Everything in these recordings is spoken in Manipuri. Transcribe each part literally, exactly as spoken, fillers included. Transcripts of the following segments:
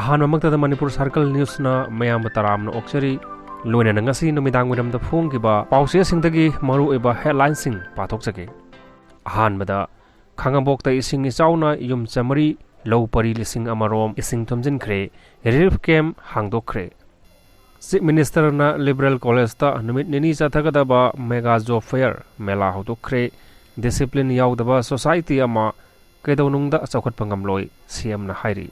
ꯑꯍꯥꯟꯕꯃꯛꯇꯗ ꯃꯅꯤꯄꯨꯔ ꯁꯥꯔꯀꯜ ꯅ꯭ꯌꯨꯁꯅ ꯃꯌꯥꯝꯕꯨ ꯇꯔꯥꯝꯅ ꯑꯣꯛꯆꯔꯤ꯫ ꯂꯣꯏꯅꯅ ꯉꯁꯤ ꯅꯨꯃꯤꯗꯥꯡ ꯋꯥꯏꯔꯝꯗ ꯐꯣꯡꯈꯤꯕ ꯄꯥꯎꯆꯦꯁꯤꯡꯗꯒꯤ ꯃꯔꯨꯑꯣꯏꯕ ꯍꯦꯗꯂꯥꯏꯟꯁꯤꯡ ꯄꯥꯊꯣꯛꯆꯒꯦ꯫ ꯑꯍꯥꯟꯕꯗ, ꯈꯥꯉꯕꯣꯛꯇ ꯏꯁꯤꯡ ꯏꯆꯥꯎꯅ ꯌꯨꯝ ꯆꯥꯃꯔꯤ, ꯂꯧ ꯄꯔꯤ ꯂꯤꯁꯤꯡ ꯑꯃꯔꯣꯝ ꯏꯁꯤꯡ ꯊꯨꯝꯖꯤꯟꯈ꯭ꯔꯦ, ꯔꯤꯂꯤꯐ ꯀꯦꯝꯞ ꯍꯥꯡꯗꯣꯛꯈ꯭ꯔꯦ꯫ ꯆꯤꯐ ꯃꯤꯅꯤꯁꯇꯔꯅ ꯂꯤꯕꯔꯦꯜ ꯀꯣꯂꯦꯖꯇ ꯅꯨꯃꯤꯠ ꯅꯤꯅꯤ ꯆꯠꯊꯒꯗꯕ ꯃꯦꯒꯥ ꯖꯣꯕ ꯐꯦꯌꯔ ꯃꯦꯂꯥ ꯍꯧꯗꯣꯛꯈ꯭ꯔꯦ꯫ ꯗꯤꯁꯤꯄ꯭ꯂꯤꯟ ꯌꯥꯎꯗꯕ ꯁꯣꯁꯥꯏꯇꯤ ꯑꯃ ꯀꯩꯗꯧꯅꯨꯡꯗ ꯆꯥꯎꯈꯠꯄ ꯉꯝꯂꯣꯏ, ꯁꯤ ꯑꯦꯝꯅ ꯍꯥꯏꯔꯤ꯫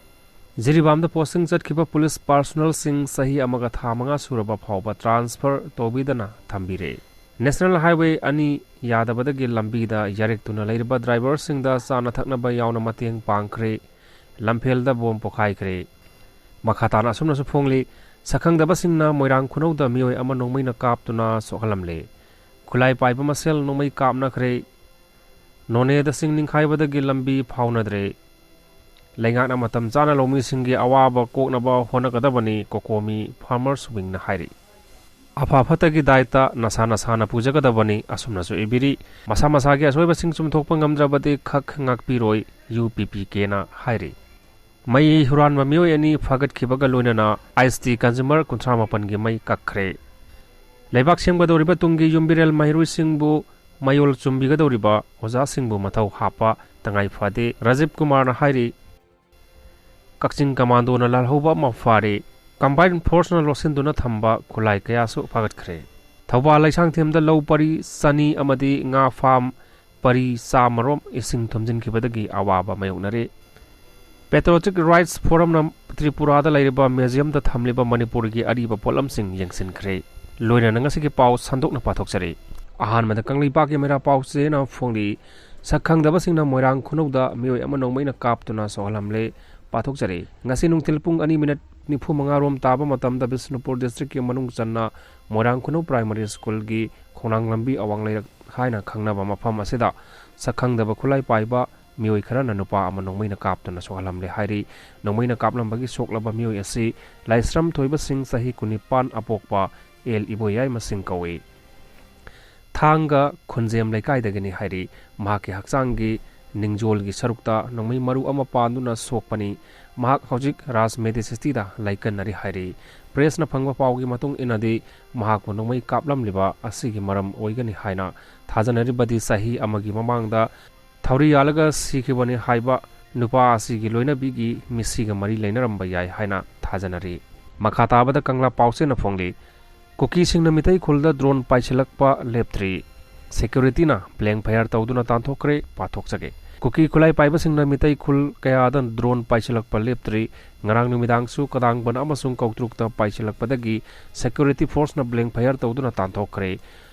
ꯖꯤꯔꯤꯕꯥꯝꯗ ꯄꯣꯁꯇꯤꯡ ꯆꯠꯈꯤꯕ ꯄꯨꯂꯤꯁ ꯄꯥꯔꯁꯣꯅꯦꯜꯁꯤꯡ ꯆꯍꯤ ꯑꯃꯒ ꯊꯥ ꯃꯉꯥ ꯁꯨꯔꯕ ꯐꯥꯎꯕ ꯇ꯭ꯔꯥꯟꯁꯐꯔ ꯇꯧꯕꯤꯗꯅ ꯊꯝꯕꯤꯔꯦ꯫ ꯅꯦꯁꯅꯦꯜ ꯍꯥꯏꯋꯦ ꯑꯅꯤ ꯌꯥꯗꯕꯗꯒꯤ ꯂꯝꯕꯤꯗ ꯌꯥꯔꯦꯛꯇꯨꯅ ꯂꯩꯔꯤꯕ ꯗ꯭ꯔꯥꯏꯚꯔꯁꯤꯡꯗ ꯆꯥꯅ ꯊꯛꯅꯕ ꯌꯥꯎꯅ ꯃꯇꯦꯡ ꯄꯥꯡꯈ꯭ꯔꯦ꯫ ꯂꯝꯐꯦꯜꯗ ꯕꯣꯝ ꯄꯣꯈꯥꯏꯈ꯭ꯔꯦ꯫ ꯃꯈꯥ ꯇꯥꯅ ꯑꯁꯨꯝꯅꯁꯨ ꯐꯣꯡꯂꯤ, ꯁꯛꯈꯪꯗꯕꯁꯤꯡꯅ ꯃꯣꯏꯔꯥꯡ ꯈꯨꯅꯧꯗ ꯃꯤꯑꯣꯏ ꯑꯃ ꯅꯣꯡꯃꯩꯅ ꯀꯥꯞꯇꯨꯅ ꯁꯣꯛꯍꯜꯂꯝꯂꯦ꯫ ꯈꯨꯠꯂꯥꯏ ꯄꯥꯏꯕ ꯃꯁꯦꯜ ꯅꯣꯡꯃꯩ ꯀꯥꯞꯅꯈ꯭ꯔꯦ꯫ ꯅꯣꯅꯦꯗ ꯆꯤꯡ ꯅꯤꯡꯈꯥꯏꯕꯗꯒꯤ ꯂꯝꯕꯤ ꯐꯥꯎꯅꯗ꯭ꯔꯦ꯫ ꯂꯩꯉꯥꯛꯅ ꯃꯇꯝ ꯆꯥꯅ ꯂꯧꯃꯤꯁꯤꯡꯒꯤ ꯑꯋꯥꯕ ꯀꯣꯛꯅꯕ ꯍꯣꯠꯅꯒꯗꯕꯅꯤ, ꯀꯣꯀꯣꯃꯤ ꯐꯥꯔꯃꯔꯁ ꯋꯤꯡꯅ ꯍꯥꯏꯔꯤ꯫ ꯑꯐ ꯐꯠꯇꯒꯤ ꯗꯥꯏꯇ ꯅꯁꯥ ꯅꯁꯥꯅ ꯄꯨꯖꯒꯗꯕꯅꯤ, ꯑꯁꯨꯝꯅꯁꯨ ꯏꯕꯤꯔꯤ꯫ ꯃꯁꯥ ꯃꯁꯥꯒꯤ ꯑꯁꯣꯏꯕꯁꯤꯡ ꯆꯨꯝꯊꯣꯛꯄ ꯉꯝꯗ꯭ꯔꯕꯗꯤ ꯈꯛ ꯉꯥꯛꯄꯤꯔꯣꯏ, ꯌꯨ ꯄꯤ ꯄꯤ ꯀꯦꯅ ꯍꯥꯏꯔꯤ꯫ ꯃꯩ ꯍꯨꯔꯥꯟꯕ ꯃꯤꯑꯣꯏ ꯑꯅꯤ ꯐꯥꯒꯠꯈꯤꯕꯒ ꯂꯣꯏꯅꯅ ꯑꯥꯏꯁ ꯇꯤ ꯀꯟꯖꯨꯃꯔ ꯀꯨꯟꯊ꯭ꯔꯥ ꯃꯥꯄꯟꯒꯤ ꯃꯩ ꯀꯛꯈ꯭ꯔꯦ꯫ ꯂꯩꯕꯥꯛ ꯁꯦꯝꯒꯗꯧꯔꯤꯕ ꯇꯨꯡꯒꯤ ꯌꯨꯝꯕꯤꯔꯦꯜ ꯃꯍꯩꯔꯣꯏꯁꯤꯡꯕꯨ ꯃꯌꯣꯜ ꯆꯨꯝꯕꯤꯒꯗꯧꯔꯤꯕ ꯑꯣꯖꯥꯁꯤꯡꯕꯨ ꯃꯊꯧ ꯍꯥꯞꯄ ꯇꯉꯥꯏ ꯐꯗꯦ, ꯔꯥꯖꯤꯕ ꯀꯨꯃꯥꯔꯅ ꯍꯥꯏꯔꯤ꯫ ꯀꯛꯆꯤꯡ ꯀꯃꯥꯟꯗꯣꯅ ꯂꯥꯜꯍꯧꯕ ꯑꯃ ꯐꯥꯔꯦ꯫ ꯀꯝꯕꯥꯏꯟ ꯐꯣꯔꯁꯅ ꯂꯣꯠꯁꯤꯟꯗꯨꯅ ꯊꯝꯕ ꯈꯨꯠꯂꯥꯏ ꯀꯌꯥꯁꯨ ꯐꯥꯒꯠꯈ꯭ꯔꯦ꯫ ꯊꯧꯕꯥꯜ ꯂꯩꯁꯥꯡꯊꯦꯝꯗ ꯂꯧ ꯄꯔꯤ ꯆꯅꯤ ꯑꯃꯗꯤ ꯉꯥ ꯐꯥꯝ ꯄꯔꯤ ꯆꯥꯝꯃꯔꯣꯝ ꯏꯁꯤꯡ ꯊꯨꯝꯖꯤꯟꯈꯤꯕꯗꯒꯤ ꯑꯋꯥꯕ ꯃꯥꯌꯣꯛꯅꯔꯦ꯫ ꯄꯦꯇ꯭ꯔꯣꯇꯤꯛ ꯔꯥꯏꯠꯁ ꯐꯣꯔꯝꯅ ꯇ꯭ꯔꯤꯄꯨꯔꯥꯗ ꯂꯩꯔꯤꯕ ꯃ꯭ꯌꯨꯖꯤꯌꯝꯗ ꯊꯝꯂꯤꯕ ꯃꯅꯤꯄꯨꯔꯒꯤ ꯑꯔꯤꯕ ꯄꯣꯠꯂꯝꯁꯤꯡ ꯌꯦꯡꯁꯤꯟꯈ꯭ꯔꯦ꯫ ꯂꯣꯏꯅꯅ ꯉꯁꯤꯒꯤ ꯄꯥꯎ ꯁꯟꯗꯣꯛꯅ ꯄꯥꯊꯣꯛꯆꯔꯤ꯫ ꯑꯍꯥꯟꯕꯗ ꯀꯪꯂꯩꯄꯥꯛꯀꯤ ꯃꯩꯔꯥ ꯄꯥꯎꯆꯦꯅ ꯐꯣꯡꯂꯤ, ꯁꯛꯈꯪꯗꯕꯁꯤꯡꯅ ꯃꯣꯏꯔꯥꯡ ꯈꯨꯅꯧꯗ ꯃꯤꯑꯣꯏ ꯑꯃ ꯅꯣꯡꯃꯩꯅ ꯀꯥꯞꯇꯨꯅ ꯁꯣꯛꯍꯜꯂꯝꯂꯦ꯫ ꯄꯥꯊꯣꯛꯆꯔꯤ꯫ ꯉꯁꯤ ꯅꯨꯡꯊꯤꯜ ꯄꯨꯡ ꯑꯅꯤ ꯃꯤꯅꯠ ꯅꯤꯐꯨ ꯃꯉꯥ ꯔꯣꯝ ꯇꯥꯕ ꯃꯇꯝꯗ ꯕꯤꯁꯅꯨꯄꯨꯔ ꯗꯤꯁꯇ꯭ꯔꯤꯛꯀꯤ ꯃꯅꯨꯡ ꯆꯟꯅ ꯃꯣꯏꯔꯥꯡ ꯈꯨꯅꯧ ꯄ꯭ꯔꯥꯏꯃꯔꯤ ꯁ꯭ꯀꯨꯜꯒꯤ ꯈꯣꯡꯅꯥꯡ ꯂꯝꯕꯤ ꯑꯋꯥꯡ ꯂꯩꯔꯛ ꯍꯥꯏꯅ ꯈꯪꯅꯕ ꯃꯐꯝ ꯑꯁꯤꯗ ꯁꯛꯈꯪꯗꯕ ꯈꯨꯠꯂꯥꯏ ꯄꯥꯏꯕ ꯃꯤꯑꯣꯏ ꯈꯔꯅ ꯅꯨꯄꯥ ꯑꯃ ꯅꯣꯡꯃꯩꯅ ꯀꯥꯞꯇꯨꯅ ꯁꯣꯛꯍꯜꯂꯝꯂꯦ ꯍꯥꯏꯔꯤ꯫ ꯅꯣꯡꯃꯩꯅ ꯀꯥꯞꯂꯝꯕꯒꯤ ꯁꯣꯛꯂꯕ ꯃꯤꯑꯣꯏ ꯑꯁꯤ ꯂꯥꯏꯁ꯭ꯔꯝ ꯊꯣꯏꯕ ꯁꯤꯡ, ꯆꯍꯤ ꯀꯨꯟꯅꯤꯄꯥꯟ, ꯑꯄꯣꯛꯄ ꯑꯦꯜ ꯏꯕꯣꯌꯥꯏꯃ ꯁꯤꯡ ꯀꯧꯏ꯫ ꯊꯥꯡꯒ ꯈꯨꯟꯖꯦꯝ ꯂꯩꯀꯥꯏꯗꯒꯤꯅꯤ ꯍꯥꯏꯔꯤ꯫ ꯃꯍꯥꯛꯀꯤ ꯍꯛꯆꯥꯡꯒꯤ ꯅꯤꯡꯖꯣꯜꯒꯤ ꯁꯔꯨꯛꯇ ꯅꯣꯡꯃꯩ ꯃꯔꯨ ꯑꯃ ꯄꯥꯟꯗꯨꯅ ꯁꯣꯛꯄꯅꯤ꯫ ꯃꯍꯥꯛ ꯍꯧꯖꯤꯛ ꯔꯥꯖ ꯃꯦꯗꯤꯁꯤꯇꯤꯗ ꯂꯥꯏꯀꯠꯅꯔꯤ ꯍꯥꯏꯔꯤ꯫ ꯄ꯭ꯔꯦꯁꯅ ꯐꯪꯕ ꯄꯥꯎꯒꯤ ꯃꯇꯨꯡ ꯏꯟꯅꯗꯤ, ꯃꯍꯥꯛꯄꯨ ꯅꯣꯡꯃꯩ ꯀꯥꯞꯂꯝꯂꯤꯕ ꯑꯁꯤꯒꯤ ꯃꯔꯝ ꯑꯣꯏꯒꯅꯤ ꯍꯥꯏꯅ ꯊꯥꯖꯅꯔꯤꯕꯗꯤ ꯆꯍꯤ ꯑꯃꯒꯤ ꯃꯃꯥꯡꯗ ꯊꯧꯔꯤ ꯌꯥꯜꯂꯒ ꯁꯤꯈꯤꯕꯅꯤ ꯍꯥꯏꯕ ꯅꯨꯄꯥ ꯑꯁꯤꯒꯤ ꯂꯣꯏꯅꯕꯤꯒꯤ ꯃꯤꯁꯤꯒ ꯃꯔꯤ ꯂꯩꯅꯔꯝꯕ ꯌꯥꯏ ꯍꯥꯏꯅ ꯊꯥꯖꯅꯔꯤ꯫ ꯃꯈꯥ ꯇꯥꯕꯗ ꯀꯪꯂꯥ ꯄꯥꯎꯆꯦꯅ ꯐꯣꯡꯂꯤ, ꯀꯨꯀꯤꯁꯤꯡꯅ ꯃꯤꯇꯩ ꯈꯨꯜꯗ ꯗ꯭ꯔꯣꯟ ꯄꯥꯏꯁꯤꯜꯂꯛꯄ ꯂꯦꯞꯇ꯭ꯔꯤ꯫ ꯁꯦꯀ꯭ꯌꯨꯔꯤꯇꯤꯅ ꯕ꯭ꯂꯦꯡ ꯐꯌꯔ ꯇꯧꯗꯨꯅ ꯇꯥꯟꯊꯣꯛꯈ꯭ꯔꯦ꯫ ꯄꯥꯊꯣꯛꯆꯒꯦ꯫ ꯀꯨꯀꯤ ꯈꯨꯠꯂꯥꯏ ꯄꯥꯏꯕꯁꯤꯡꯅ ꯃꯤꯇꯩ ꯈꯨꯜ ꯀꯌꯥꯗ ꯗ꯭ꯔꯣꯟ ꯄꯥꯏꯁꯤꯜꯂꯛꯄ ꯂꯦꯞꯇ꯭ꯔꯤ꯫ ꯉꯔꯥꯡ ꯅꯨꯃꯤꯗꯥꯡꯁꯨ ꯀꯗꯥꯡꯕꯟ ꯑꯃꯁꯨꯡ ꯀꯧꯇ꯭ꯔꯨꯛꯇ ꯄꯥꯏꯁꯤꯜꯂꯛꯄꯗꯒꯤ ꯁꯦꯀ꯭ꯌꯨꯔꯤꯇꯤ ꯐꯣꯔꯁꯅ ꯕ꯭ꯂꯦꯡ ꯐꯌꯔ ꯇꯧꯗꯨꯅ ꯇꯥꯟꯊꯣꯛꯈ꯭ꯔꯦ꯫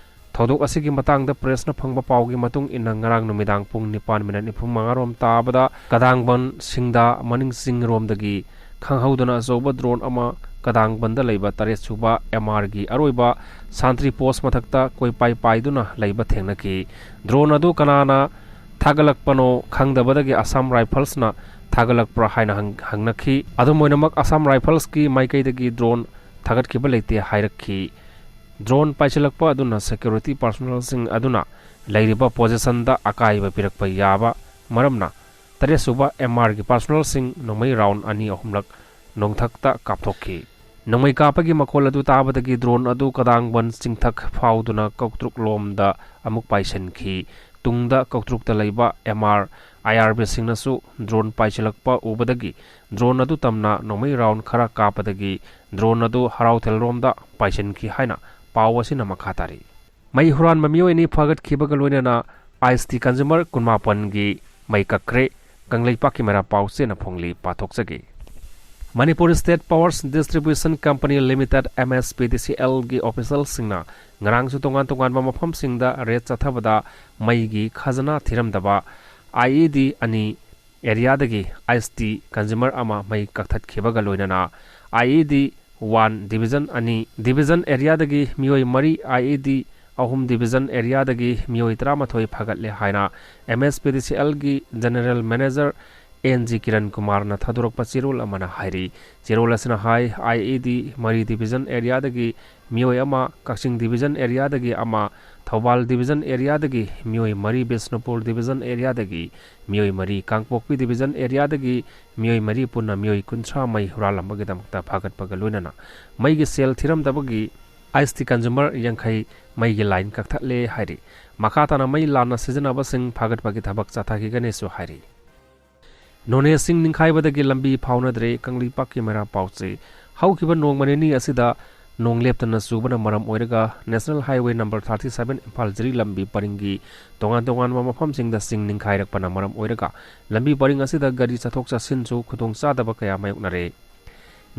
ꯊꯧꯗꯣꯛ ꯑꯁꯤꯒꯤ ꯃꯇꯥꯡꯗ ꯄ꯭ꯔꯦꯁꯅ ꯐꯪꯕ ꯄꯥꯎꯒꯤ ꯃꯇꯨꯡ ꯏꯟꯅ, ꯉꯔꯥꯡ ꯅꯨꯃꯤꯗꯥꯡ ꯄꯨꯡ ꯅꯤꯄꯥꯟ ꯃꯤꯅꯠ ꯅꯤꯐꯨ ꯃꯉꯥ ꯔꯣꯝ ꯇꯥꯕꯗ ꯀꯗꯥꯡꯕꯟ ꯁꯤꯡꯗꯥ ꯃꯅꯤꯡ ꯆꯤꯡꯔꯣꯝꯗꯒꯤ ꯈꯪꯍꯧꯗꯅ ꯑꯆꯧꯕ ꯗ꯭ꯔꯣꯟ ꯑꯃ ꯀꯗꯥꯡꯕꯟꯗ ꯂꯩꯕ ꯇꯔꯦꯠ ꯁꯨꯕ ꯑꯦꯝ ꯑꯥꯔꯒꯤ ꯑꯔꯣꯏꯕ ꯁꯥꯟꯇ꯭ꯔꯤ ꯄꯣꯁ ꯃꯊꯛꯇ ꯀꯣꯏꯄꯥꯏ ꯄꯥꯏꯗꯨꯅ ꯂꯩꯕ ꯊꯦꯡꯅꯈꯤ꯫ ꯗ꯭ꯔꯣꯟ ꯑꯗꯨ ꯀꯅꯥꯅ ꯊꯥꯒꯠꯂꯛꯄꯅꯣ ꯈꯪꯗꯕꯗꯒꯤ ꯑꯁꯥꯝ ꯔꯥꯏꯐꯜꯁꯅ ꯊꯥꯒꯠꯂꯛꯄ꯭ꯔꯥ ꯍꯥꯏꯅ ꯍꯪ-, ꯍꯪꯅꯈꯤ꯫ ꯑꯗꯨꯝ ꯑꯣꯏꯅꯃꯛ, ꯑꯁꯥꯝ ꯔꯥꯏꯐꯜꯁꯀꯤ ꯃꯥꯏꯀꯩꯗꯒꯤ ꯗ꯭ꯔꯣꯟ ꯊꯥꯒꯠꯈꯤꯕ ꯂꯩꯇꯦ ꯍꯥꯏꯔꯛꯈꯤ꯫ ꯗ꯭ꯔꯣꯟ ꯄꯥꯏꯁꯤꯜꯂꯛꯄ ꯑꯗꯨꯅ ꯁꯦꯀ꯭ꯌꯨꯔꯤꯇꯤ ꯄꯥꯔꯁꯣꯅꯦꯜꯁꯤꯡ ꯑꯗꯨꯅ ꯂꯩꯔꯤꯕ ꯄꯣꯖꯤꯁꯟꯗ ꯑꯀꯥꯏꯕ ꯄꯤꯔꯛꯄ ꯌꯥꯕ ꯃꯔꯝꯅ, ꯇꯔꯦꯠ ꯁꯨꯕ ꯑꯦꯝ ꯑꯥꯔꯒꯤ ꯄꯥꯔꯁꯣꯅꯦꯜꯁꯤꯡ ꯅꯣꯡꯃꯩ ꯔꯥꯎꯟ ꯑꯅꯤ ꯑꯍꯨꯝꯂꯛ ꯅꯣꯡꯊꯛꯇ ꯀꯥꯞꯊꯣꯛꯈꯤ꯫ ꯅꯣꯡꯃꯩ ꯀꯥꯞꯄꯒꯤ ꯃꯈꯣꯜ ꯑꯗꯨ ꯇꯥꯕꯗꯒꯤ ꯗ꯭ꯔꯣꯟ ꯑꯗꯨ ꯀꯗꯥꯡꯕꯟ ꯆꯤꯡꯊꯛ ꯐꯥꯎꯗꯨꯅ ꯀꯧꯇ꯭ꯔꯨꯛ ꯂꯣꯝꯗ ꯑꯃꯨꯛ ꯄꯥꯏꯁꯤꯟꯈꯤ꯫ ꯇꯨꯡꯗ ꯀꯧꯇ꯭ꯔꯨꯛꯇ ꯂꯩꯕ ꯑꯦꯝ ꯑꯥꯔ ꯑꯥꯏ ꯑꯥꯔ ꯕꯤꯁꯤꯡꯅꯁꯨ ꯗ꯭ꯔꯣꯟ ꯄꯥꯏꯁꯤꯜꯂꯛꯄ ꯎꯕꯗꯒꯤ ꯗ꯭ꯔꯣꯟ ꯑꯗꯨ ꯇꯝꯅ ꯅꯣꯡꯃꯩ ꯔꯥꯎꯟ ꯈꯔ ꯀꯥꯞꯄꯗꯒꯤ ꯗ꯭ꯔꯣꯟ ꯑꯗꯨ ꯍꯔꯥꯎꯊꯦꯜꯔꯣꯝꯗ ꯄꯥꯏꯁꯤꯟꯈꯤ ꯍꯥꯏꯅ ꯄꯥꯎ ꯑꯁꯤꯅ ꯃꯈꯥ ꯇꯥꯔꯤ꯫ ꯃꯩ ꯍꯨꯔꯥꯟꯕ ꯃꯤꯑꯣꯏ ꯑꯅꯤ ꯐꯥꯒꯠꯈꯤꯕꯒ ꯂꯣꯏꯅꯅ ꯑꯥꯏꯁ ꯇꯤ ꯀꯟꯖꯨꯃꯔ ꯀꯨꯟꯃꯥꯄꯟꯒꯤ ꯃꯩ ꯀꯛꯈ꯭ꯔꯦ꯫ ꯀꯪꯂꯩꯄꯥꯛꯀꯤ ꯃꯩꯔꯥ ꯄꯥꯎꯆꯦꯅ ꯐꯣꯡꯂꯤ꯫ ꯄꯥꯊꯣꯛꯆꯒꯦ꯫ Manipur state powers distribution company limited, M S P D C ꯑꯦꯜꯒꯤ ꯑꯣꯐꯤꯁꯤꯌꯦꯜꯁꯤꯡꯅ ꯉꯔꯥꯡꯁꯨ ꯇꯣꯉꯥꯟ ꯇꯣꯉꯥꯟꯕ ꯃꯐꯝꯁꯤꯡꯗ ꯔꯦꯗ ꯆꯠꯊꯕꯗ ꯃꯩꯒꯤ ꯈꯖꯅꯥ ꯊꯤꯔꯝꯗꯕ ꯑꯥꯏ ꯏ ꯗꯤ ꯑꯅꯤ ꯑꯦꯔꯤꯌꯥꯗꯒꯤ ꯑꯥꯏꯁ ꯇꯤ ꯀꯟꯖꯨꯃꯔ ꯑꯃ ꯃꯩ ꯀꯛꯊꯠꯈꯤꯕꯒ ꯂꯣꯏꯅꯅ ꯑꯥꯏ ꯏ ꯗꯤ ꯋꯥꯟ ꯗꯤꯕꯤꯖꯟ ꯑꯅꯤ ꯗꯤꯕꯤꯖꯟ ꯑꯦꯔꯤꯌꯥꯗꯒꯤ ꯃꯤꯑꯣꯏ ꯃꯔꯤ, ꯑꯥꯏ ꯏ ꯗꯤ ꯑꯍꯨꯝ ꯗꯤꯕꯤꯖꯟ ꯑꯦꯔꯤꯌꯥꯗꯒꯤ ꯃꯤꯑꯣꯏ ꯇꯔꯥꯃꯥꯊꯣꯏ ꯐꯥꯒꯠꯂꯦ ꯍꯥꯏꯅ M S P D C ꯑꯦꯜꯒꯤ general manager N G Kiran ꯀꯨꯃꯥꯔꯅ ꯊꯥꯗꯣꯔꯛꯄ ꯆꯦꯔꯣꯜ ꯑꯃꯅ ꯍꯥꯏꯔꯤ꯫ ꯆꯦꯔꯣꯜ ꯑꯁꯤꯅ ꯍꯥꯏ, ꯑꯥꯏ ꯏ ꯗꯤ ꯃꯔꯤ ꯗꯤꯕꯤꯖꯟ ꯑꯦꯔꯤꯌꯥꯗꯒꯤ ꯃꯤꯑꯣꯏ ꯑꯃ, ꯀꯛꯆꯤꯡ ꯗꯤꯕꯤꯖꯟ ꯑꯦꯔꯤꯌꯥꯗꯒꯤ ꯑꯃ, ꯊꯧꯕꯥꯜ ꯗꯤꯕꯤꯖꯟ ꯑꯦꯔꯤꯌꯥꯗꯒꯤ ꯃꯤꯑꯣꯏ ꯃꯔꯤ, ꯕꯤꯁꯅꯨꯄꯨꯔ ꯗꯤꯕꯤꯖꯟ ꯑꯦꯔꯤꯌꯥꯗꯒꯤ ꯃꯤꯑꯣꯏ ꯃꯔꯤ, ꯀꯥꯡꯄꯣꯛꯄꯤ ꯗꯤꯕꯤꯖꯟ ꯑꯦꯔꯤꯌꯥꯗꯒꯤ ꯃꯤꯑꯣꯏ ꯃꯔꯤ, ꯄꯨꯟꯅ ꯃꯤꯑꯣꯏ ꯀꯨꯟꯊ꯭ꯔꯥ ꯃꯩ ꯍꯨꯔꯥꯜꯂꯝꯕꯒꯤꯗꯃꯛꯇ ꯐꯥꯒꯠꯄꯒ ꯂꯣꯏꯅꯅ ꯃꯩꯒꯤ ꯁꯦꯜ ꯊꯤꯔꯝꯗꯕꯒꯤ ꯑꯥꯏ ꯑꯦꯁ ꯇꯤ ꯀꯟꯖꯨꯃꯔ ꯌꯥꯡꯈꯩ ꯃꯩꯒꯤ ꯂꯥꯏꯟ ꯀꯛꯊꯠꯂꯦ ꯍꯥꯏꯔꯤ꯫ ꯃꯈꯥ ꯇꯥꯅ ꯃꯩ ꯂꯥꯟꯅ ꯁꯤꯖꯤꯟꯅꯕꯁꯤꯡ ꯐꯥꯒꯠꯄꯒꯤ ꯊꯕꯛ ꯆꯠꯊꯈꯤꯒꯅꯤꯁꯨ ꯍꯥꯏꯔꯤ꯫ ꯅꯣꯅꯦ ꯆꯤꯡ ꯅꯤꯡꯈꯥꯏꯕꯗꯒꯤ ꯂꯝꯕꯤ ꯐꯥꯎꯅꯗ꯭ꯔꯦ, ꯀꯪꯂꯩꯄꯥꯛꯀꯤ ꯃꯩꯔꯥ ꯄꯥꯎꯆꯦ꯫ ꯍꯧꯈꯤꯕ ꯅꯣꯡꯃ ꯅꯤꯅꯤ ꯑꯁꯤꯗ ꯅꯣꯡ ꯂꯦꯞꯇꯅ ꯆꯨꯕꯅ ꯃꯔꯝ ꯑꯣꯏꯔꯒ National Highway number thirty seven Imphal ꯖꯤꯔꯤ ꯂꯝꯕꯤ ꯄꯔꯤꯡꯒꯤ ꯇꯣꯉꯥꯟ ꯇꯣꯉꯥꯟꯕ ꯃꯐꯝꯁꯤꯡꯗ ꯆꯤꯡ ꯅꯤꯡꯈꯥꯏꯔꯛꯄꯅ ꯃꯔꯝ ꯑꯣꯏꯔꯒ ꯂꯝꯕꯤ ꯄꯔꯤꯡ ꯑꯁꯤꯗ ꯒꯥꯔꯤ ꯆꯠꯊꯣꯛ ꯆꯠꯁꯤꯟꯁꯨ ꯈꯨꯗꯣꯡꯆꯥꯗꯕ ꯀꯌꯥ ꯃꯥꯌꯣꯛꯅꯔꯦ꯫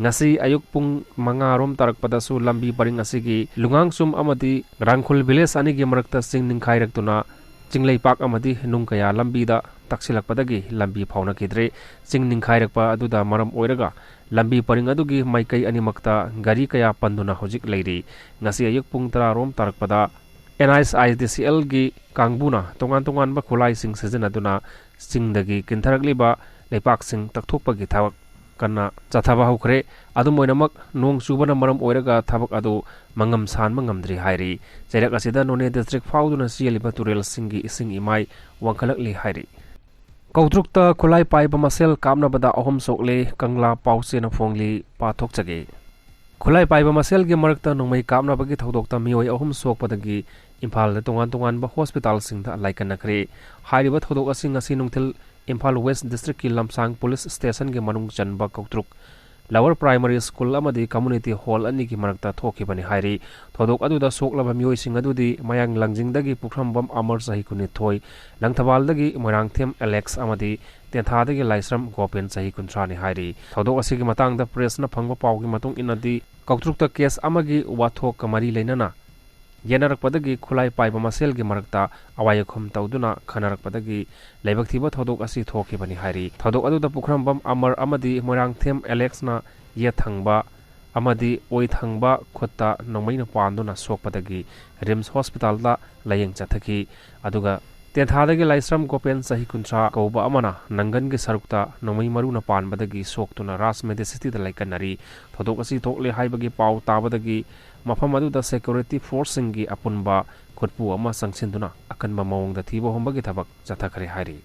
ꯉꯁꯤ ꯑꯌꯨꯛ ꯄꯨꯡ ꯃꯉꯥ ꯔꯣꯝ ꯇꯥꯔꯛꯄꯗꯁꯨ ꯂꯝꯕꯤ ꯄꯔꯤꯡ ꯑꯁꯤꯒꯤ ꯂꯨꯉꯥꯡꯆꯨꯝ ꯑꯃꯗꯤ ꯔꯥꯡꯈꯨꯜ ꯚꯤꯂꯦꯖ ꯑꯅꯤꯒꯤ ꯃꯔꯛꯇ ꯆꯤꯡ ꯅꯤꯡꯈꯥꯏꯔꯛꯇꯨꯅ ꯆꯤꯡꯂꯩꯄꯥꯛ ꯑꯃꯗꯤ ꯅꯨꯡ ꯀꯌꯥ ꯂꯝꯕꯤꯗ ꯇꯛꯁꯤꯜꯂꯛꯄꯗꯒꯤ ꯂꯝꯕꯤ ꯐꯥꯎꯅꯈꯤꯗ꯭ꯔꯦ꯫ ꯆꯤꯡ ꯅꯤꯡꯈꯥꯏꯔꯛꯄ ꯑꯗꯨꯗ ꯃꯔꯝ ꯑꯣꯏꯔꯒ ꯂꯝꯕꯤ ꯄꯔꯤꯡ ꯑꯗꯨꯒꯤ ꯃꯥꯏꯀꯩ ꯑꯅꯤꯃꯛꯇ ꯒꯥꯔꯤ ꯀꯌꯥ ꯄꯟꯗꯨꯅ ꯍꯧꯖꯤꯛ ꯂꯩꯔꯤ꯫ ꯉꯁꯤ ꯑꯌꯨꯛ ꯄꯨꯡ ꯇꯔꯥ ꯔꯣꯝ ꯇꯥꯔꯛꯄꯗ and I S I D C ꯑꯦꯜꯒꯤ ꯀꯥꯡꯕꯨꯅ ꯇꯣꯉꯥꯟ ꯇꯣꯉꯥꯟꯕ ꯈꯨꯠꯂꯥꯏꯁꯤꯡ ꯁꯤꯖꯤꯟꯅꯗꯨꯅ ꯆꯤꯡꯗꯒꯤ ꯀꯤꯟꯊꯔꯛꯂꯤꯕ ꯂꯩꯄꯥꯛꯁꯤꯡ ꯇꯛꯊꯣꯛꯄꯒꯤ ꯊꯕꯛ ꯀꯟꯅ ꯆꯠꯊꯕ ꯍꯧꯈ꯭ꯔꯦ꯫ ꯑꯗꯨꯝ ꯑꯣꯏꯅꯃꯛ, ꯅꯣꯡ ꯆꯨꯕꯅ ꯃꯔꯝ ꯑꯣꯏꯔꯒ ꯊꯕꯛ ꯑꯗꯨ ꯃꯉꯝ ꯁꯥꯟꯕ ꯉꯝꯗ꯭ꯔꯤ ꯍꯥꯏꯔꯤ꯫ ꯆꯩꯔꯛ ꯑꯁꯤꯗ ꯅꯣꯅꯦ ꯗꯤꯁꯇ꯭ꯔꯤꯛ ꯐꯥꯎꯗꯨꯅ ꯆꯦꯜꯂꯤꯕ ꯇꯨꯔꯦꯜꯁꯤꯡꯒꯤ ꯏꯁꯤꯡ ꯏꯃꯥꯏ ꯋꯥꯡꯈꯠꯂꯛꯂꯤ ꯍꯥꯏꯔꯤ꯫ ꯀꯧꯇ꯭ꯔꯨꯛꯇ ꯈꯨꯠꯂꯥꯏ ꯄꯥꯏꯕ ꯃꯁꯦꯜ ꯀꯥꯞꯅꯕꯗ ꯑꯍꯨꯝ ꯁꯣꯛꯂꯦ, ꯀꯪꯂꯥ ꯄꯥꯎꯆꯦꯅ ꯐꯣꯡꯂꯤ꯫ ꯄꯥꯊꯣꯛꯆꯒꯦ꯫ ꯈꯨꯠꯂꯥꯏ ꯄꯥꯏꯕ ꯃꯁꯦꯜꯒꯤ ꯃꯔꯛꯇ ꯅꯣꯡꯃꯩ ꯀꯥꯞꯅꯕꯒꯤ ꯊꯧꯗꯣꯛꯇ ꯃꯤꯑꯣꯏ ꯑꯍꯨꯝ ꯁꯣꯛꯄꯗꯒꯤ ꯏꯝꯐꯥꯜꯗ ꯇꯣꯉꯥꯟ ꯇꯣꯉꯥꯟꯕ ꯍꯣꯁꯄꯤꯇꯥꯜꯁꯤꯡꯗ ꯂꯥꯏꯀꯠꯅꯈ꯭ꯔꯦ꯫ ꯍꯥꯏꯔꯤꯕ ꯊꯧꯗꯣꯛ ꯑꯁꯤ ꯉꯁꯤ ꯅꯨꯡꯊꯤꯜ ꯏꯝꯐꯥꯜ ꯋꯦꯁ ꯗꯤꯁꯇ꯭ꯔꯤꯛꯀꯤ ꯂꯝꯁꯥꯡ ꯄꯨꯂꯤꯁ ꯁ꯭ꯇꯦꯁꯟꯒꯤ ꯃꯅꯨꯡ ꯆꯟꯕ ꯀꯧꯇ꯭ꯔꯨꯛ ꯂꯋꯔ ꯄ꯭ꯔꯥꯏꯃꯔꯤ ꯁ꯭ꯀꯨꯜ ꯑꯃꯗꯤ ꯀꯝꯃꯨꯅꯤꯇꯤ ꯍꯣꯜ ꯑꯅꯤꯒꯤ ꯃꯔꯛꯇ ꯊꯣꯛꯈꯤꯕꯅꯤ ꯍꯥꯏꯔꯤ꯫ ꯊꯧꯗꯣꯛ ꯑꯗꯨꯗ ꯁꯣꯛꯂꯕ ꯃꯤꯑꯣꯏꯁꯤꯡ ꯑꯗꯨꯗꯤ ꯃꯌꯥꯡ ꯂꯥꯡꯖꯤꯡꯗꯒꯤ ꯄꯨꯈ꯭ꯔꯝꯕꯝ ꯑꯃꯔ, ꯆꯍꯤ ꯀꯨꯟꯅꯤꯊꯣꯏ, ꯂꯪꯊꯕꯥꯜꯗꯒꯤ ꯃꯣꯏꯔꯥꯡꯊꯦꯝ ꯑꯦꯂꯦꯛꯁ ꯑꯃꯗꯤ ꯇꯦꯟꯊꯥꯗꯒꯤ ꯂꯥꯏꯁ꯭ꯔꯝ ꯒꯣꯄꯦꯟ, ꯆꯍꯤ ꯀꯨꯟꯊ꯭ꯔꯥꯅꯤ ꯍꯥꯏꯔꯤ꯫ ꯊꯧꯗꯣꯛ ꯑꯁꯤꯒꯤ ꯃꯇꯥꯡꯗ ꯄ꯭ꯔꯦꯁꯅ ꯐꯪꯕ ꯄꯥꯎꯒꯤ ꯃꯇꯨꯡ ꯏꯟꯅꯗꯤ, ꯀꯧꯇ꯭ꯔꯨꯛꯇ ꯀꯦꯁ ꯑꯃꯒꯤ ꯋꯥꯊꯣꯛꯀ ꯃꯔꯤ ꯂꯩꯅꯅ ꯌꯦꯟꯅꯔꯛꯄꯗꯒꯤ ꯈꯨꯠꯂꯥꯏ ꯄꯥꯏꯕ ꯃꯁꯦꯜꯒꯤ ꯃꯔꯛꯇ ꯑꯋꯥꯏ ꯑꯈꯨꯝ ꯇꯧꯗꯨꯅ ꯈꯟꯅꯔꯛꯄꯗꯒꯤ ꯂꯥꯏꯕꯛ ꯊꯤꯕ ꯊꯧꯗꯣꯛ ꯑꯁꯤ ꯊꯣꯛꯈꯤꯕꯅꯤ ꯍꯥꯏꯔꯤ꯫ ꯊꯧꯗꯣꯛ ꯑꯗꯨꯗ ꯄꯨꯈ꯭ꯔꯝꯕꯝ ꯑꯃꯔ ꯑꯃꯗꯤ ꯃꯣꯏꯔꯥꯡꯊꯦꯝ ꯑꯦꯂꯦꯛꯁꯅ ꯌꯦꯠ ꯊꯪꯕ ꯑꯃꯗꯤ ꯑꯣꯏ ꯊꯪꯕ ꯈꯨꯠꯇ ꯅꯣꯡꯃꯩꯅ ꯄꯥꯟꯗꯨꯅ ꯁꯣꯛꯄꯗꯒꯤ ꯔꯤꯝꯁ ꯍꯣꯁꯄꯤꯇꯥꯜꯗ ꯂꯥꯌꯦꯡ ꯆꯠꯊꯈꯤ꯫ ꯑꯗꯨꯒ ꯇꯦꯟꯊꯥꯗꯒꯤ ꯂꯥꯏꯁ꯭ꯔꯝ ꯒꯣꯄꯦꯟ, ꯆꯍꯤ ꯀꯨꯟꯊ꯭ꯔꯥ ꯀꯧꯕ ꯑꯃꯅ ꯅꯪꯒꯟꯒꯤ ꯁꯔꯨꯛꯇ ꯅꯣꯡꯃꯩ ꯃꯔꯨꯅ ꯄꯥꯟꯕꯗꯒꯤ ꯁꯣꯛꯇꯨꯅ ꯔꯥꯖ ꯃꯦꯗꯤꯁꯤꯇꯤꯗ ꯂꯥꯏꯀꯠꯅꯔꯤ꯫ ꯊꯧꯗꯣꯛ ꯑꯁꯤ ꯊꯣꯛꯂꯦ ꯍꯥꯏꯕꯒꯤ ꯄꯥꯎ ꯇꯥꯕꯗꯒꯤ ꯃꯐꯝ ꯑꯗꯨꯗ ꯁꯦꯀ꯭ꯌꯨꯔꯤꯇꯤ ꯐꯣꯔꯁꯁꯤꯡꯒꯤ ꯑꯄꯨꯟꯕ ꯈꯨꯠꯄꯨ ꯑꯃ ꯆꯪꯁꯤꯟꯗꯨꯅ ꯑꯀꯟꯕ ꯃꯑꯣꯡꯗ ꯊꯤꯕ ꯍꯨꯝꯕꯒꯤ ꯊꯕꯛ ꯆꯠꯊꯈ꯭ꯔꯦ ꯍꯥꯏꯔꯤ꯫